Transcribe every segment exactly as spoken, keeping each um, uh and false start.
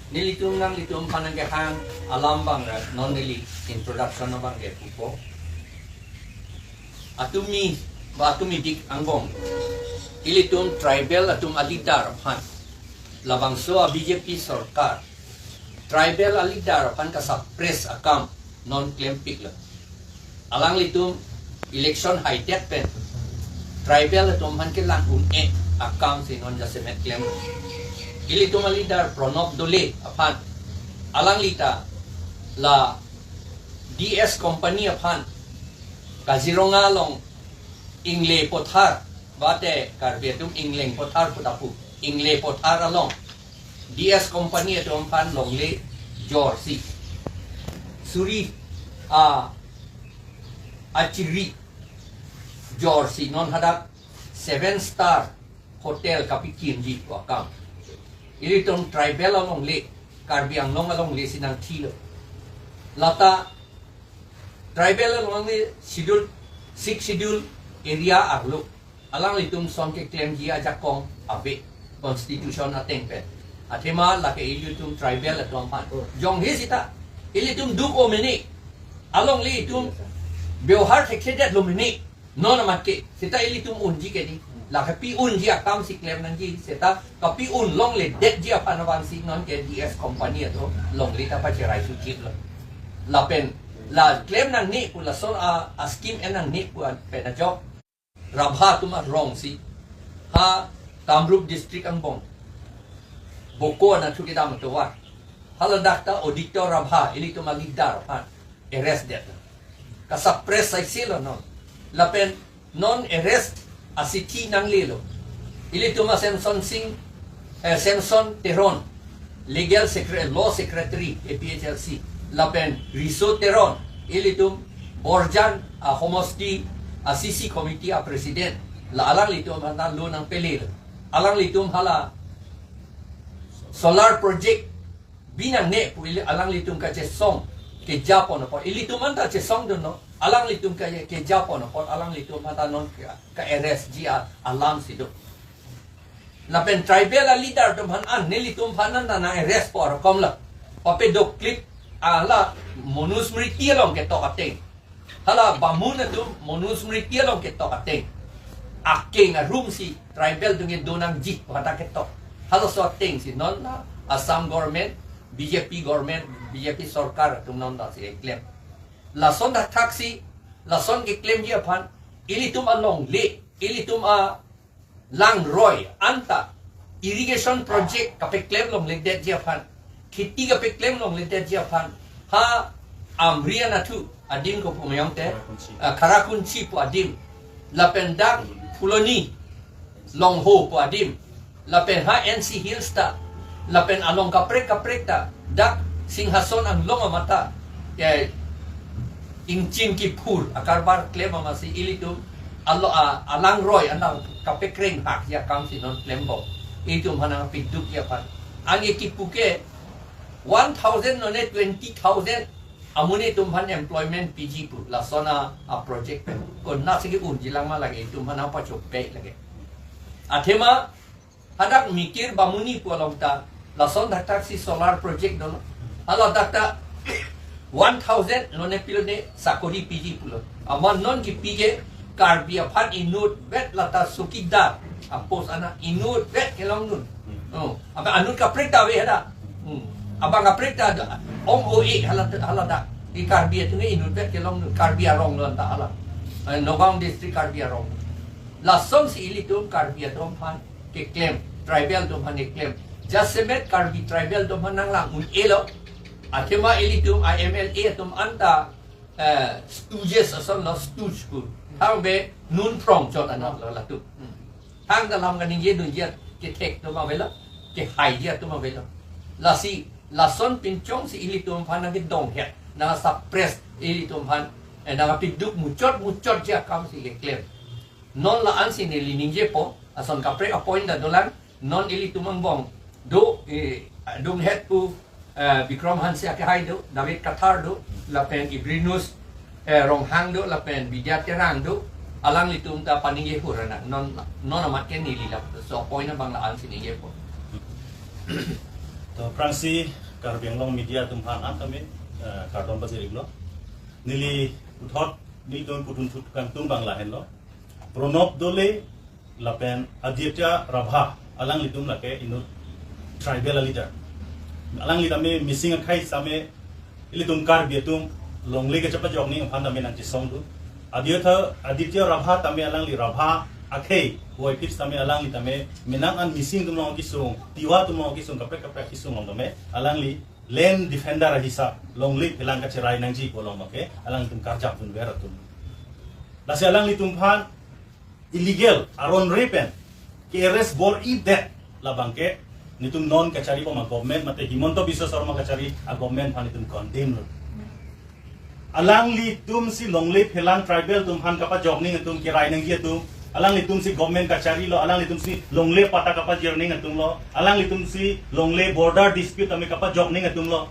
Nelitum nanglitum aphan nangkehang alam abang ra non neli introduction abang ke pupo. Atumi ba atumi dik angbong. Ilitum tribal atum a-leader aphan, labangso a-B J P sorkar tribal a-leader aphan ka-suppress akam non klempiklo. Alanglitum election haidet pen tribal atum aphan kelang un-e akam si non jasemet klem. Ilitum a-leader Pranab Doley aphan, alangli ta la D S Company aphan Kaziranga along ingle pothar, bate Karbi atum ingleng pothar pu ta pu, ingle pothar along D S Company atum aphan longle jorsi, suri a achiri jorsi non hadak seven star hotel kapikimji pu akam. Ilitum tribal alongle, Karbi Anglong alongle si nangthilo. Lata tribal alongle schedule, six schedule area arlo alanglitum ason keklemji ajakong ave, constitution ateng pen. Athema lake ilitum tribal atum aphan jongsi sita ilitum duk-o mene, alongle itum biohar thekthedetlo mene. Non amat ke sita ilitum unji ke di, lake pi unji akam si klem nangji, sita kapi un longledetji aphan abang si non ke D S Company atum longle ta pacherai suchitlo. Lapen la klem nangne pu, lason a, a-scheme en nangne pu pen ajok Rabha atum arong si ha Kamrup district angbong Boko anatthu kedam atovar, haladak ta Aditya Rabha, ilitum a-leader aphan arrest det. Ka-suppress saisilo non. Lapen non arrest asithi nanglelo. Ilitum a Samson Singh, eh, Samson Teron, legal secretary, law secretary A P H L C. Lapen Riso Teron, ilitum Borjan a-homosti a-C C committee a-president. La alanglitum aphan ta lo nangpelelo. Alanglitum hala solar project bi nangne pu ili alanglitum kachesong kejapon apot, ilitum anta chesongdunlo, alanglitum ke, kejapon apot alanglitum anta non ke, ka-arrestji a, alam si do. Lapen tribal a-leader atum aphan an nelitum aphan anta nang-arrest po arokom la. Pape doklip ala Manusmriti along ketok ateng, hala Bamun atum Manusmriti along ketok ateng, akeng arum si tribal atum kedo nangji pu hadak ketok. Halaso ateng si non la Assam government, B J P government, B J P sorkar atum non la si keklem. Lason thakthak si, lason keklemji aphan, ilitum alongle, ilitum alangroi anta irrigation project kapeklem longledetji aphan, kheti kapeklem longledetji aphan, ha Amri anatthu adim ko pu mayong te, Kharakunchi. Ah, Kharakunchi pu adim, lapen dak Phuloni, Longho pu adim, lapen ha N C Hills ta, lapen along kaprek kaprek ta, dak Singhason anglong amat ta, eh, ingchin kiphur akarbar klem amatsi ilitum alo, a, alangroi anang kapekreng hakji akam si non klembom. Ilitum aphan nangpidukji aphan. Anke kipu ke one thousand none twenty thousand amonit atum aphan employment piji pu, lason a, a-project pen. Konatsi ke-unji lang ma lake, itum aphan nangpachopek lake. Athema hadak Mikir Bamuni pu along ta lason thakthak si solar project dolo. Haladak ta one thousand none pilone sakori piji pulo. Amat non kipi ke Karbi aphan inutvet, lata chowkidar a-post ana inutvet kelongdun. Hmm. Oh, apa anut kaprek ta ave hadak. Hmm. Abang kaprek ta ada. Ong-o-e hala, haladak. I Karbi atum ke inutvet kelongdun. Karbi aronglo anta hala. Eh, Nagaon district Karbi arong. Lasonsi ilitum Karbi atum aphan keklem, tribal atum aphan keklem. Jasemet Karbi tribal atum aphan nanglang un-elo. Athema ilitum a-M L A atum anta, eh, stooges asonlo, stooge pu. Thang be nun phrong chot anlo latum. Thang ta lam kaningjedunji kethek atum avelo, kehaiji atum avelo. Lasi, lason pinchong si ilitum aphan nangkedonghet, nang-suppress ilitum aphan, eh, nangpiduk muchot muchotji akam si keklem. Non la-an si neli ningjepo, ason kaprek a-point ta dolang, non ilitum angbong do, eh, adunghet pu, eh, Bikram Hanse akehai do, David Kathar do, lapen Ibrinus, eh, Ronghang do, lapen Bidya Terang do, alanglitum ta paningje hur anak, non, non amat ke neli laso a-point abang la-an si ningjepo. Aphrangsi Karbi Anglong media atum aphan an tame, eh, kardom pajir-iklo. Neli puthot nelitum putun thut kangtung abang lahenlo. Pranab Doley lapen Aditya Rabha, alanglitum lake inut tribal a-leader. Alangli tame Mising akhei tame ilitum Karbi atum longle kachepajok ning aphan tame nangchesong do. Aditya, Aditya Rabha tame alangli Rabha akhei, puvoiphit tame alangli tame menang an Mising atum along kesung, Tiwa atum along kesung, kaprek kaprek kesung along tame alangli land defender ahisap longle phelang kacherai nangji pu along abangke alanglitum karjap dunver atum. Lasi alanglitum aphan illegal aron re pen ke-arrest bor-idet labangke nelitum non kachari bom a-government mate Himanta Biswa Sarma kachari a-government aphan nelitum condemn lo. Alanglitumsi longle phelang tribal atum aphan kapajok ning atum, kerai nangji atum, alanglitumsi government kachari lo, alanglitumsi longle patta kapajir ning atum lo, alanglitumsi longle border dispute tame kapajok ning atum lo.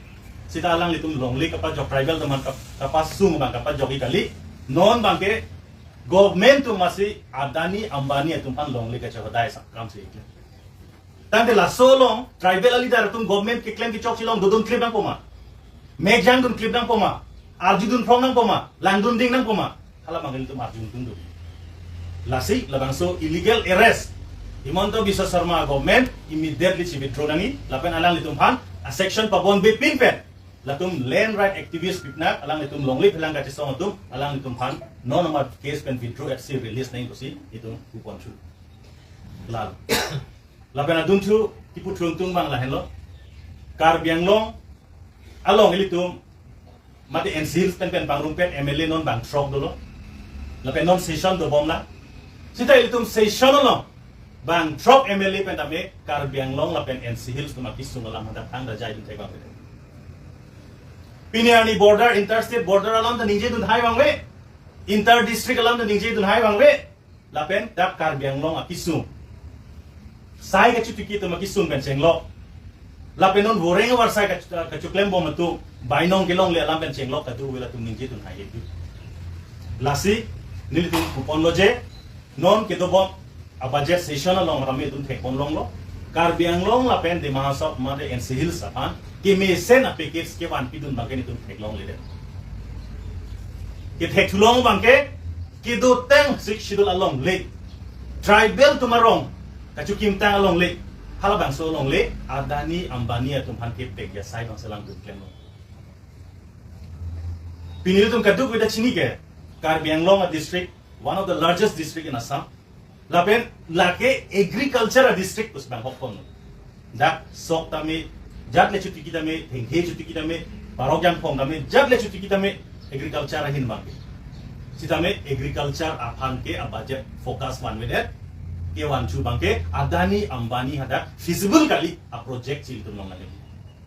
Seta alanglitum longle kapajok tribal atum aphan kap-, kapasung abang kapajok-ik kali. Non abangke government atum masi Adani Ambani atum aphan longle kachehodai sa kam si. Tangte laso along tribal a-leader atum government keklem kechok si along dodun klip nangpo ma? Mekjang dun klip nangpo ma? Arju dun phrong nangpo ma? Langdun ding nangpo ma? Hala abang ilitum arju dun dun. Lasi labangso illegal arrest Himanta Biswa Sarma government immediately si withdraw nangji, lapen alanglitum aphan a-sanction pabonbe pin pen latum land right activist pipnak, alanglitum longle phelang kachesong atum, alanglitum aphan non amat case pen withdraw at si release nangji pusi itum kupon chu. Lal. Lapen adunthu kipu thuntung abang lahenlo. Karbi Anglong along ilitum mate N C Hills pen pen pangrumpet M L A non bang throk dolo. Lapen non session dobom lang. Seta ilitum session along bang throk M L A pen tame Karbi Anglong lapen N C Hills atum akesung alam hadak thangta jai dun thek abang. Pini arni border, interstate border alam ta ningje dun hai abang ave. Inter district alam ta ningje dun hai abang ave. Lapen dak Karbi Anglong akesung, sai kachotiki atum akesung pen chenglok, lapen non voreng avarsai kach-, kachoklem bom atum, bainong kelongle alam pen chenglok, kadokave latum ningje dun hai-ik. Lasi nelitum kuponlo je, non kedobom a-budget session along tame itum thekpon longlo. Karbi Anglong lapen Dima Hasao mate N C Hills aphan kemesen a-package kevanpi dun abangke nelitum theklongledet. Kethek thulong abangke kedotang Sixth Schedule alongle, tribal atum arong kachokimtang alongle, halabangso alongle Adani Ambani atum aphan kepek ya sai abang selang dun klemlo. Pini ilitum kadokave ta chini ke Karbi Anglong a-district, one of the largest district in Assam. Lapen lake agriculture a-district pusi bang hokpon. Dak sok tame, jat le chotiki tame, thengthe chotiki tame, parok jangphong tame, jat le chotiki tame, agriculture ahin abangke. Sitame agriculture aphan ke a-budget focus vanvedet kevan chu abangke Adani Ambani hadak feasible kali a-project si ilitum long nangji.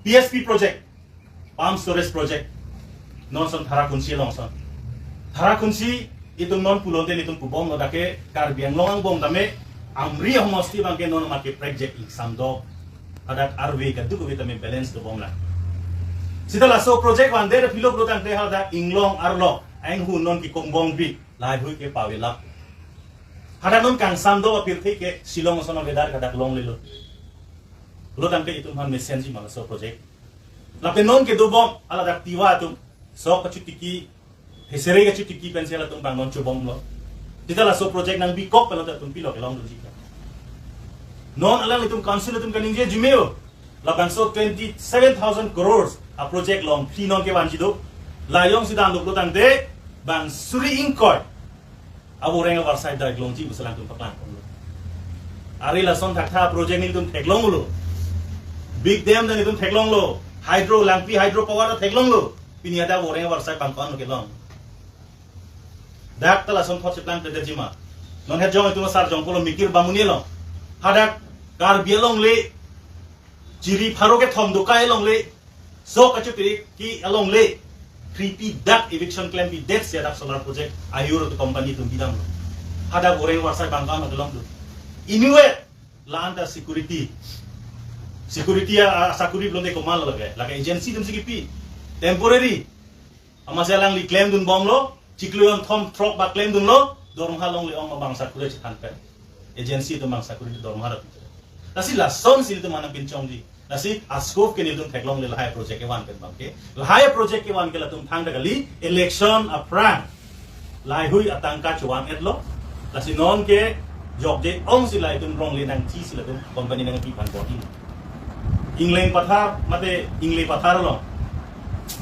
P S P project, pump storage project, non ason Tharakhunchi along ason. Tharakhunchi itum non pulote nelitum pubomlo, dak ke Karbi Anglong angbong tame Amri ahomosti abangke non amat keprekjek ingsam do. Hadak arve kadokave tame balance dobom lang. Seta laso project vandet aphi lo pulo tangte hadak inglong arlo, ainghu non kekongbong pi, laheihui ke pavelap. Hadak non kangsam do apirthe ke Shillong ason a-weather hadak longlelo. Pulo tangte itum aphan mesenji ma laso project? Lapen non kedobom, ala dak Tiwa atum sok kachotiki, Hesere kachotiki pensi latum bang non chobomlo. Seta laso project nangbikok pen latum pilo kelongdunji ke. Non alanglitum council atum kaningje jimeo. Labangso twenty-seven thousand crores a-project longphli non kevanji do. La jongsi damdok lo tangte bang suri ingkoi avoreng avarsai dak longji pusi alangtum paklang ponlo. Are lason thaktha project nelitum theklonglo. Big dam ta nelitum theklonglo. Hydro, Langpi hydro power ta theklonglo. Pini hadak avoreng avarsai bang ko-an lo kelong? Dak ta lason thot cheplangpledetji ma? Non het jong itum asar jong pulo Mikir Bamuni along. Hadak Karbi alongle, Jiri pharo kethom dokai alongle, sok kachotiki alongle, thripi dak eviction klempidet si hadak solar project Ayur atum company atum bidamlo. Hadak avoreng avarsai bang ko-an lo kelong do? Anywhere, la-an ta security. Security a, a, sakuri pulote komatlo lake? Lake agency atumsi kipi. Temporary. Amatsi alangli klemdunbomlo, chiklo jon thom throk ba klemdunlo, dormoha longle-ong ma bang sakuri chethan pen. Agency atum bang sakuri dormoha dap. Lasi lasonsi ilitum aphan nangpinchongji. Lasi a-scope ke nelitum theklongle lahai project kevan pen abangke. Lahai project kevan ke latum thangta kali election aphrang lahai hui atangka chuan etlo. Lasi non ke jokje ongsi lahai atum rongle nangthisi latum company nangpi aphan bor-i. Ingleng Pathar mate Ingleng Pathar along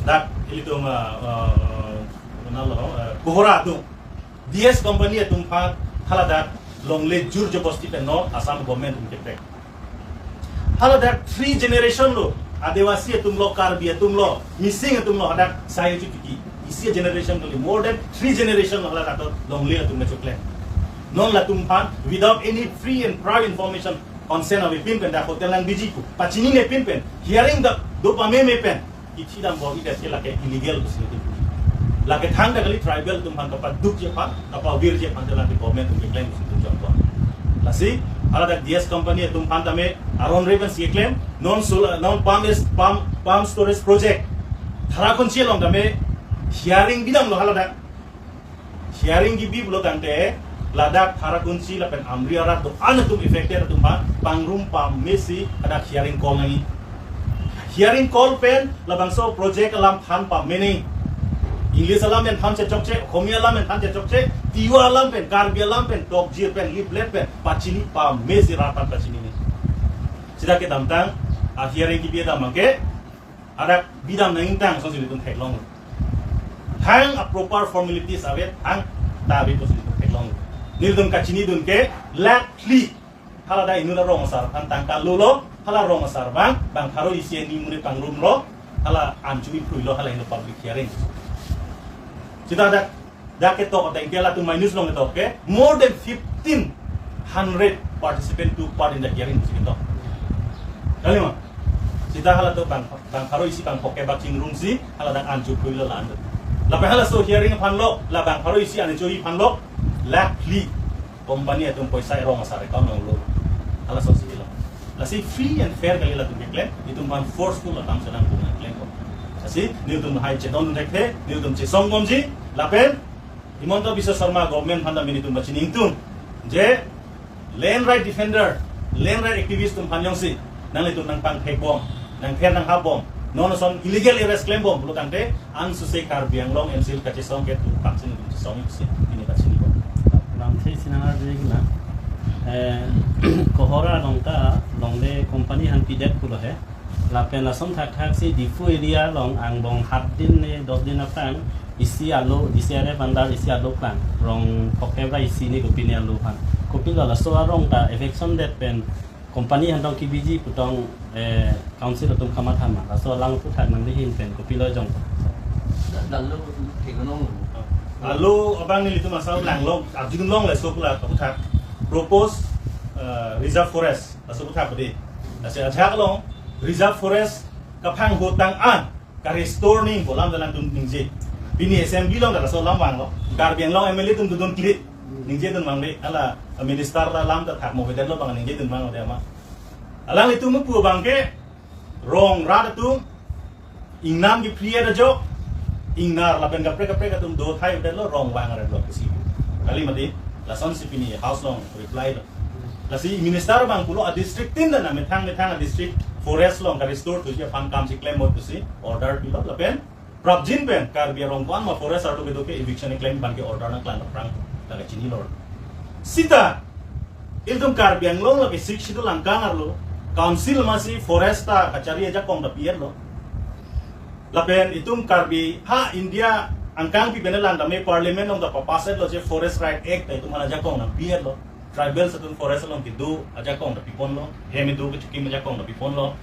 dak ilitum, ah, ah, mana lo, ah, Kohora atum D S company atum aphan haladak longle jor jobosti pen non Assam government atum keprek. Haladak three generation lo, Adivasi atum lo, Karbi atum lo, Mising atum lo, hadak sai chuki. Isi generation kali, more than three generation lo haladak longle atum kechoklem. Non latum aphan without any free and prior information, consent avepin pen dak hotel nangbiji pu pachinine pin pen, hearing dak do pameme pen kithi dam bor-idet ke lake illegal pusi nelitum. Lake thangta kali tribal atum aphan kapadukji aphan, kapavirji aphan te lake government atum keklem pusi nelitum jongkon. Lasi haladak D S company atum aphan tame aron re pensi keklem, non solar, non pump is, pump, pump storage project Tharakhunchi along tame hearing bidamlo haladak. Hearing kebi pulo tangte, ladak Tharakhunchi lapen Amri arat do-an atum affected atum aphan pangrum pamesi hadak hearing call nangji. Hearing call pen labangso project alam than pameme nangji. English alam pen than chechokche, Okhomia alam pen than chechokche, Tiwa alam pen, Karbi alam pen, tokjir pen, leaflet pen pachini pamesi, rat aphan pachinine. Sita kedamtang a-hearing kebi dam abangke hadak bidam nangji tang asonsi nelitum theklong. Thang a-proper formalities ave, thangta ave pusi nelitum theklong. Nelitum kachinidun ke lakh phli haladak inut arong asar aphan tangka lolo, hala rong asar abang bang pharo isi ani mune pangrumlo, hala an chumi phruilo, hala heno public hearing. Sita dak dak ketok ateng ke latum minus long ketok ke, more than fifteen hundred participant took part in the hearing pusi ketok. Kali ma? Sita halatum bang, bang pharo isi bang phok kebak chingrumsi haladak an chu phruilo la-an. Lapen halaso hearing aphan lo, la bang pharo isi an chu aphan lo, lakh phli company atum poisa arong asar account along lo. Halaso si lo. Lasi free and fair kali latum keklem, itum aphan forceful atam sedang pun klem ko. Lasi nelitum hai chedon thekthe, nelitum chesong bomji, lapen Himanta Biswa Sarma government aphan ta nelitum pachini ingtung je land right defender, land right activist atum aphan jongsi nanglitum nangpangthek bom, nangther nanghap bom, non ason illegal arrest klem bom pulo tangte, ansose Karbi Anglong M C L kachesong ke tu paksin nelitum chesong isi, pini pachini bom. Lamthe isi nangarju ikna. Eh, Kohora along ta longle company aphan pidet pulo he. Lapen lason thakthak si Diphu area along angbong hat din ne dos din aphrang isi alo, D C R F under isi alo klang. Rong phokep ra isi ne kopine alo aphan. Kopilo laso arong ta eviction det pen company aphan tong kebiji pu tong, eh, council atum kamatha ma. Laso alang aphuthak nangli ahin pen kopilo jong. Dalo, thek nong. Alo abang nelitum asal langlong, arjulong laso pula aphuthak. Propose, eh, reserve forest. Laso aphuthak pade. Lasi ajak along reserve forest kaphang hotang an ka-restore nangji pu alam ta nangtum ningje. Pini assembly along ta laso alam vanglo. Karbi Anglong M L A atum dodun kli ningjedun vangle, hala minister ta alam ta thak mo, beden lo bang ningjedun vang ode ma. Alanglitum pu abangke rong rat atum ingnam kephri ajok, ingnar lapen kaprek kaprek atum do thai ode lo, rong vang ode lo pusi. Kali mati, lasonsi pini House along reply lo. Lasi minister abang pulo a-district tin ta na methang methang a-district forest along ka-restore thuji aphan kam si klem mo pusi order pilo lapen prapjin pen Karbi arong ko-an ma forest arlo kedo ke eviction klem abangke order nangklang aphrang ta kachinilo. Sita ilitum Karbi Anglong lake Sixth Schedule angkang arlo council masi forest ta kachari ajakong ta pi-etlo. Lapen itum Karbi ha India angkang pi pen lang tame parliament along ta papass etlo je Forest Right Act ta itum aphan ajakong nangpi-etlo. Tribals atum forest along kedo ajakong ta piponlo. Hem kedo kechikim ajakong ta piponlo.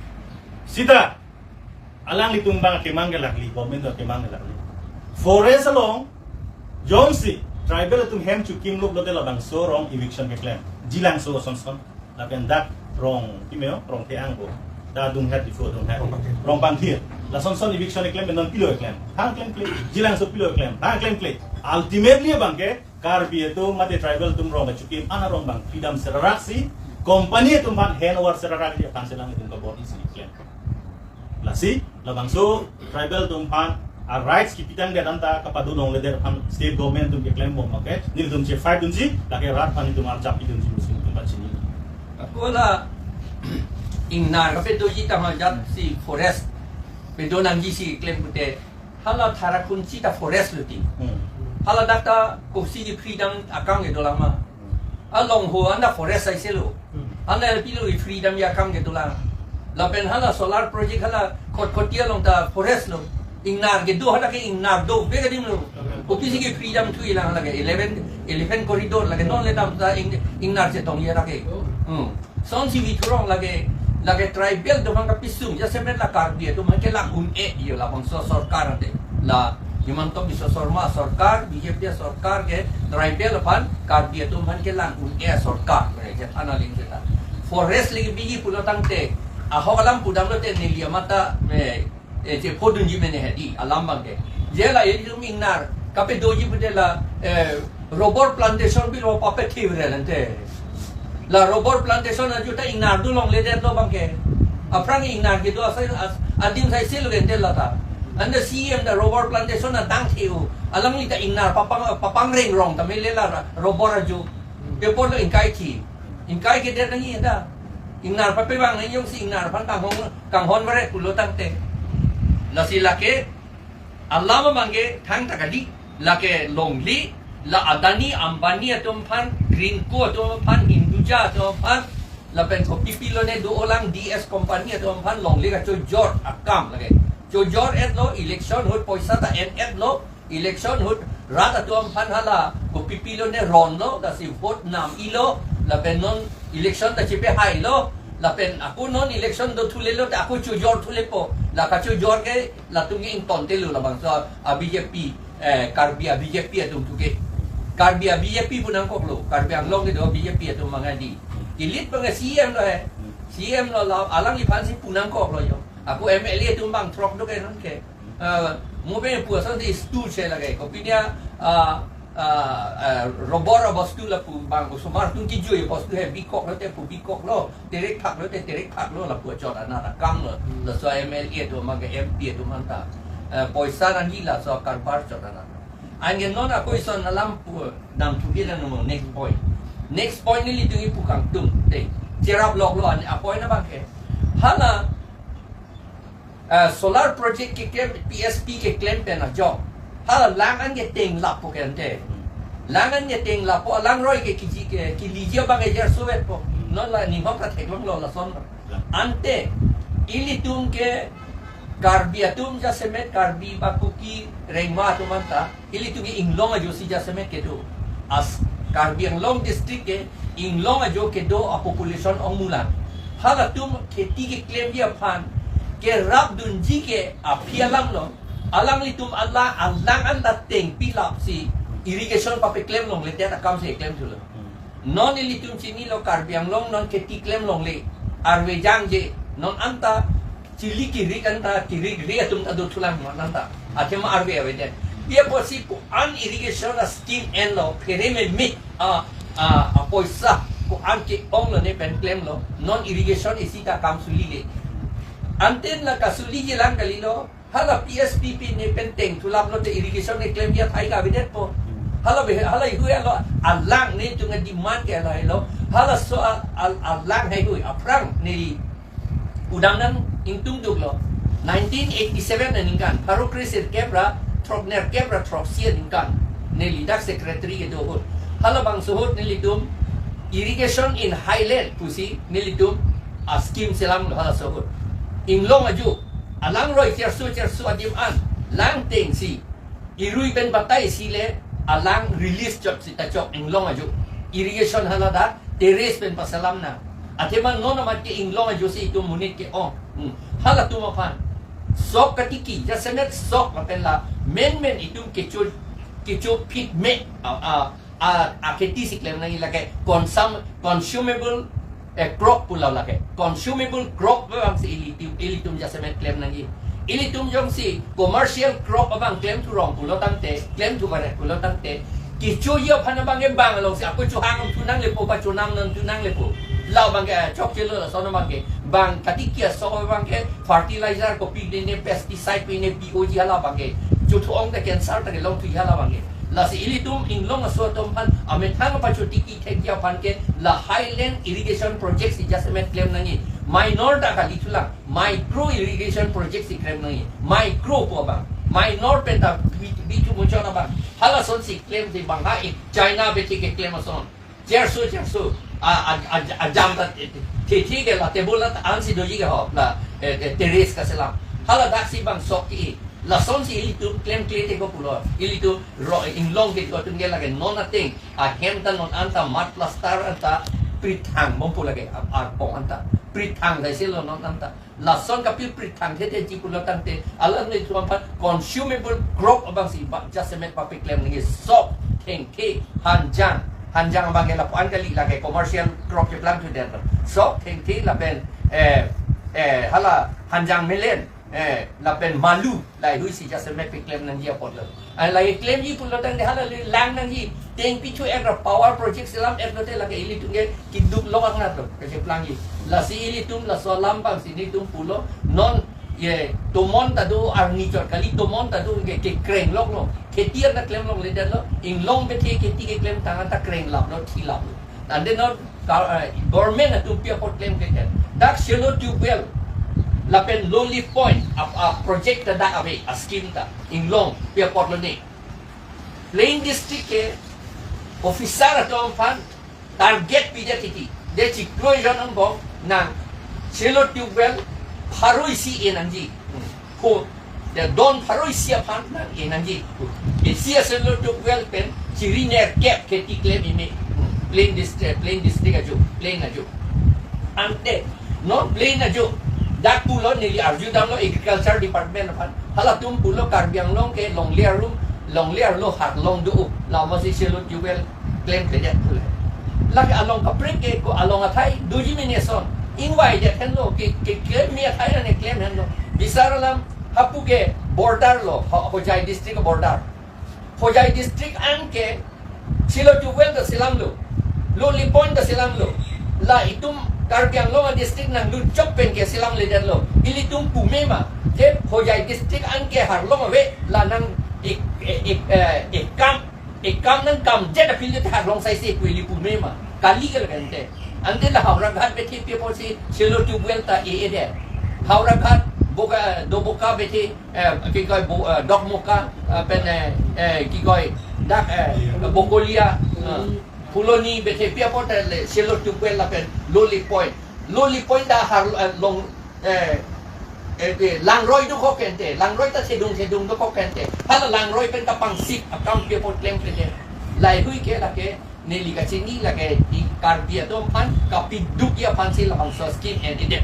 Sita alanglitum abang kemang ke lakli, government ta kemang ke lakli. Forest along jongsi tribal atum hem chukimlo pulote labangso rong eviction keklem. Jilangso ason son. Lapen dak rong, pi me-o, rong ke-ang bo. Dak adung het, Diphu adung het. Rong Pangthir. Rong Pangthir. Lason son eviction keklem, non pilo keklem. Thang klemkle. Jilangso pilo keklem. Thang klemkle. Ultimately abangke Karbi atum mate tribal atum rong kachukim an arong abang freedom seraraksi, company atum aphan hand over seraraksi aphan si alanglitum kabor-isi klem. Lasi labangso tribal atum aphan a-rights kipitangdet anta kapadolongledet aphan state government atum keklem bom abangke nelitum che-fight dunji, lake rat aphan nelitum arjap pidunji pusi nelitum pachini. Ako la Ingnar kapedoji ta ha jat si forest pedo nangji si klem pute, hala Tharakhunchi ta forest lo ti. Hmm. Hala dak ta kosi ji freedom akam kedo lang ma. A Longho anta forest aise lo. Hmm. Anta pilo freedom ji akam kedo lang. Lapen hala solar project hala Kotkhoti along ta forest lo. Ingnar kedo hala ke ingnar do be kedim lo. Kopisi ke freedom thui lang lake eleven, eleven corridor lake non le dam ta ing-, ingnar chetongji lake. Hmm. Son si Vithurong lake, lake tribal atum aphan kapisung, jasemet la Karbi atum aphan kelang un-e yo labangso sorkar ante. La Himanta Biswa Sarma sorkar, B J P sorkar ke tribal aphan, Karbi atum aphan kelang un-e sorkar. Eh, je thana ling jeta. Forest lake biji pulo tangte, ahok alam pudam lote neli amat ta, eh, eh, je phodunji mene hedi, alam abangke. Je la ilitum ingnar kapedoji pute la, eh, rubber plantation bilo pape thivre lante. La rubber plantation ajo ta ingnar do longledet lo abangke. Aphrang ingnar kedo asai as-, adim sai silo gente lata. Anta C M ta rubber plantation adang theu. Alangli ta ingnar papang, papang reng rong ta mele la ra-, rubber ajo. Bepor lo ingkai thi. Ingkai kedet nangji ta. Ingnar papevang nangji jongsi ingnar aphan kanghon, kanghon mare pulo tangte. Lasi lake alam abangke thangta kali, lake longle, la Adani, Ambani atum aphan, Greenko atum aphan, Hinduja atum aphan, lapen kopi pilo ne do-olang D S company atum aphan longle kachojor akam lake. Chojor-et lo, election ahut poisa ta en-et lo, election ahut rat atum aphan hala kopi pilo ne ron lo, lasi vote nam-i lo, lapen non election ta chepehai lo, lapen ako non election do thule lo, ta ako chojor thule po, la kachojor ke latum ke ingtonte lo labangso a B J P, eh, Karbi a B J P atum tu ke. Karbi a B J P pu nangkok lo, Karbi Anglong kedo a B J P atum mangadi. Kilit abang C M lo he. C M lo la, alangliphan si pu nangkok lo yo. Ako M L A atum bang throk do ke non ke. Eh, mo be pu ason si stu che lake. Kopi dia, ah, ah, ah, robor abostu lapu bang osomar atum kijui abostu he bikok lote pu bikok lo. Terek thak lote terek thak lo lapu achot anat akam lo. Hmm. Laso M L A atum abangke M P atum anta. Eh, poisa nangji laso karbar chot anat. Anke non ako ison alam pu nangthuhi nang mo next point. Next point nelitum ipu kangtung. Te, cherap lok lo an a point abangke. Hala, eh, solar project keklem, P S P keklem pen ajo. Hala lang an keteng lapu ke ante. Lang an keteng lapu, alangroi ke kiji ke, kiliji abang ejer suet po. Non la ninghok ta theklong lo lason. Ante, ilitum ke Karbi atum jasemet Karbi ba Kuki Rengma atum anta, ilitum ke inglong ajo si jasemet kedo. As Karbi Anglong district ke inglong ajo kedo a population ong mulan. Halatum kheti keklemji aphan kerapdunji ke aphi alam lo. Alanglitum ala alang anta tengpi lap si irrigation papeklem longledet akam si eklem thulo. Non ilitum chinilo Karbi Anglong non kheti klem longle. Arve jangje non anta chili kirik anta kirik ri atum ta dothulang non anta. Athema arve avedet. Dia posi ko-an irrigation a scheme enlo, phere me me a, a, a poisa ko-an ke-ong lo ne pen klem lo. Non irrigation isi ta kam sulile. Anten la kasulije lang kalilo. Hala P S P P ne pen tengthulap lote irrigation ne klemji athai ke avedet po. Hala be, hala ihu lo alang netum a-demand ke hala lo. Halaso a, a, alang haihui aphrang neli pudam nang ingtung duk lo. Nineteen eighty-seven aningkan, pharo kre sirkep ra throknerkep ra throksi aningkan, neli dak secretary kedo ahut. Halabangso ahut nelitum irrigation in highland pusi nelitum a scheme selam lo halaso ahut. Inglong ajo, alangroi cherso cherso adim an, lang tengsi, irui pen batai si le, alang release chot sita chok inglong ajo. Irrigation hala dak terrace pen paselam nang. Athema non amat ke inglong ajo si itum monit ke-ong. Hmm. Halatum aphan sok katiki, jasemet sok lapen la menmen itum kecho, kecho phit me a, a, a, a kheti si klem nangji lake consum-, consumable, eh, crop pulo lake. Consumable crop abang si ilitum, ilitum jasemet klem nangji. Ilitum jongsi commercial crop abang klem thurong pulo tangte, klem thu karet pulo tangte, kechoji aphan abang ke bang along si ako chohang thu nang lepo, pachonam nang thu nang lepo. La abang ke, eh, chokche lo lason abang ke. Bang katiki asok abang ke fertilizer kopi ne ne, pesticide pi ne, P O G hala abang ke. Chothu-ong ta cancer ta kelong thu hala abang ke. Lasi ilitum inglong aso atum aphan amethang pachotiki thekji aphan ke la highland irrigation project si jasemet klem nangji. Minor ta kali thulang, micro irrigation project si klem nangji, micro pu abang, minor pen ta bi-, bichu muchot abang. Halason si klemsi bang ha ik China beti keklem ason. Cherso, cherso. A, a, a, ajam ta the, the, the ke la table la ansi doji ke ho, la, eh, eh, terrace kaselam. Hala daksi bang sok ki. Lasonsi ilitum klemkle te ko pulo. Ilitum ro inglong ke ko tum ke lake non ateng. Ahem ta non anta mud plaster anta prithang bom pu lake a, arpong anta. Prithang dai selo non anta. Lason kapi prithang the the ji pulo tangte. Alam ne tuam pan consumable crop abang si ba jasemet papi klem nangji sok, thengthe, hanjang. Hanjang abang ke lapu-an kali lake commercial crop keplang thu den. Sok, thengthe lapen, eh, eh, hala hanjang melen. Eh, lapen malu, laheihui si jasemet pi klem nangji apotlo. Ai, lahei klemji pulo tangte hala le lang nangji, teng pichu ekra power project selam eklo te lake ilitum ke kiduk lok angnat lo, kacheplangji. Lasi ilitum laso alam bang si nelitum pulo, non ye tomon ta do arni chot kali tomon ta do ke, kekreng lok lo. Kheti anta klem lok le det lo, inglong bethe kheti keklem tang anta kreng lap lo, thi lap lo. Ante non ka, eh, government atum pi apot klem ke kan. Dak shallow tube well lapen low lift point a, a project ta dak ave, a scheme ta inglong pi apotlo ne. Plain district ke officer atum aphan target pidetiti. De chiklo jon angbong nang shallow tube well pharo isi e nangji. Ko, de don pharo isi aphan nang e nangji. Isi a shallow tube well pen chiri nerkep kheti klem ime. Plain district, plain district ajo, plain ajo. Ante non plain ajo. Dak pulo neli arju damlo agriculture department aphan. Halatum pulo Karbi Anglong ke longle arlo, longle arlo harlong do. Lama si shallow tube well klemkledet pule. Lake along kaprek ke ko along athai doji mene son. Ingvaidet henlo ke, ke, ke mi athai ane klem henlo. Bisar alam hapu ke border lo, Ho-, Hojai district border. Hojai district an ke shallow tube well ta selamlo. Low lift point ta selamlo. La itum Karbi Anglong a district nanglut chok pen ke selamledetlo. Ilitum pume ma. Je Hojai district an ke harlong ave la nang ik, ik, ik, eh, ik kam Ekam nangkam jet aphi le harlong sai se pu ili pume ma. Kali ke lakan te. Ante la Howraghat bethe pi apotsi shallow tube well ta e-edet. Howraghat Boka, Doboka bethe, eh, kikoi Bo-, eh, Dokmoka, eh, pen, eh, eh, kikoi dak, eh, Bokolia, eh, Phuloni bethe pi apot le shallow tube well lapen low lift point. Low lift point ta har, eh, long eh, eh, eh, langroi dokok ante, langroi ta sedung sedung dokok ante. Hala langroi pen kapangsip akam pi apot klemkledet. Laheihui ke lake neli kachini lake i Karbi atum aphan kapidukji aphansi labangso scheme en-edet.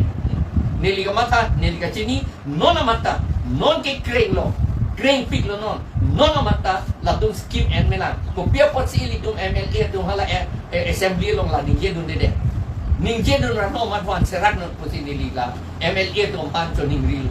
Neli kamatha, neli kachini, non amat ta, non ke krenglo, krengpiklo non, non amat ta latum scheme en-elang. Kopi apotsi ilitum M L A atum hala, eh, eh, assembly along la ningjedundedet. Ningjedun ra non amat aphan serak non pusi neli la M L A atum aphan choningrilo.